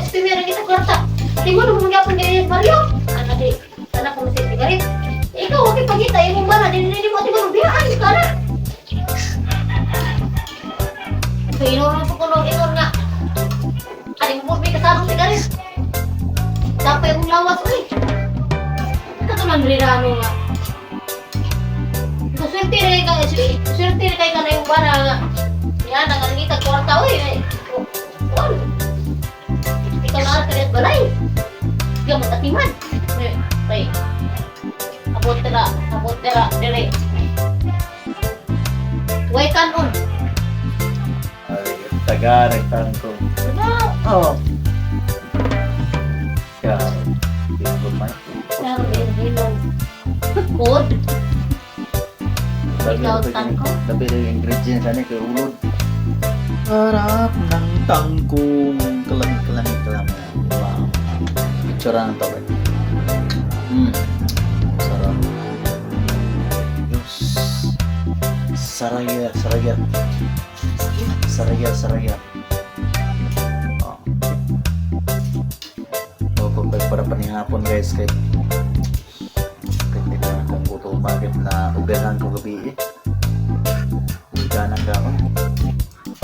Sa primera kita kwarta. Tingnan mo magyapon ni Mario. Ana di, sana ko si sigarit. Ikaw, okay pagita imong bana, dili mo ati biyaan ka na. So ingon mo ko ingon nga. Ani mo may kasama sigarit. Dapat imong lawas uy. Katunan rirano nga. So, swerte rin ka, swerte rin kay ka na yung bana nga. Yan, ang ngita kwarta uy. Kuan. Ikaw na ka balay. Di mo tatiman. Eh, ay. Abot dira, dire. Way kanon. Ay, taga nagtangko. Ano? Oh. Kaya, di ko may. Pero hilom. Good. Ikaw, tangko? Labi rin yung ingredients ano kay ulod. Sarap ng tangkong. Kalamig, kalamig, kalamig. Wow. Picture ng tawag. Sarap. Diyos. Saraya, saraya. Saraya, saraya. Oh. Opo, para panihapon, guys, kay di na akong gutom, bakit na ugahan ko gabi eh. Ugahan ang kaon.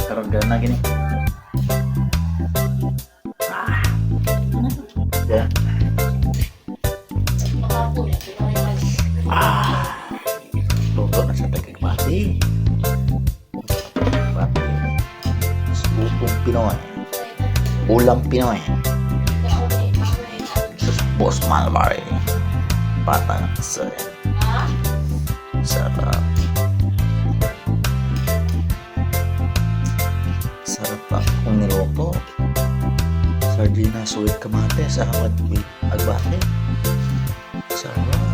Karon gana gini. Ah. Yeah. Ah. Luto na sa tagkagmati. Pati. Lutong Pinoy. Ulam Pinoy. Sus, Boss Malmari. Batang sa sarap. Sarap akong niluto. Sardinas with kamates, awat with agbate. Sarap.